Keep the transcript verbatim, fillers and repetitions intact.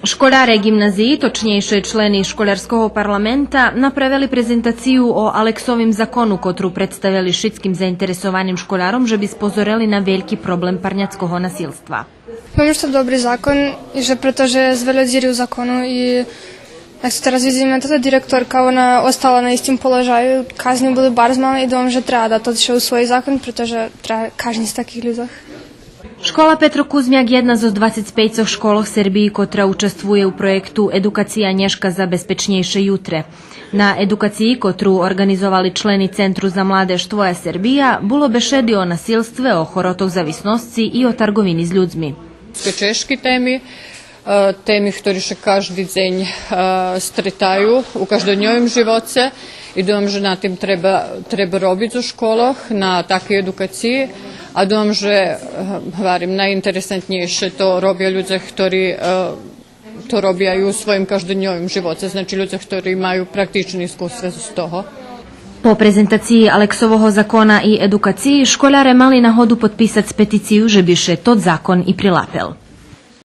Школяре ґимназиї, точнєйше члени школярского парламента, направели презентацию о Алексовим закону, котру представели шицким заинтересованим школяром, же би спозорели на вельки проблем парняцкого насилства. Думам же то добри закон и же прето же є вельо дзири у закону и як то тераз видзиме, тота директорка, вона остала на истим положаю, казни були барз мале и думам же треба да то ше усвої закон, прето же треба кажнїц таких людзох. Школа Петро Кузмяк єдна зоз двацец пейцох школох Сербиї котра участвує у проєкту Едукация нєшка за безпечнєйше ютре. На едукациї, котру орґанизовали члени Центру за младеж Твоя Сербия, було бешеди о насилстве, о хоротох зависносци и о тарґовини з людзми. Чежки теми, е, теми хтори ше кажди дзень, е, стретаю у каждодньовим живоце и думам же на тим треба, треба робиц у школох, на такей едукациї. А думам же, е, гварим, найинтересантнєйше то робя людзе хтори, е, то робя и у своїм каждодньовим живоце, значи людзе хтори маю практични искуства з того. По презентациї Алексового закона и едукациї школяре мали нагоду подписац петицию же би ше тот закон и прилапел.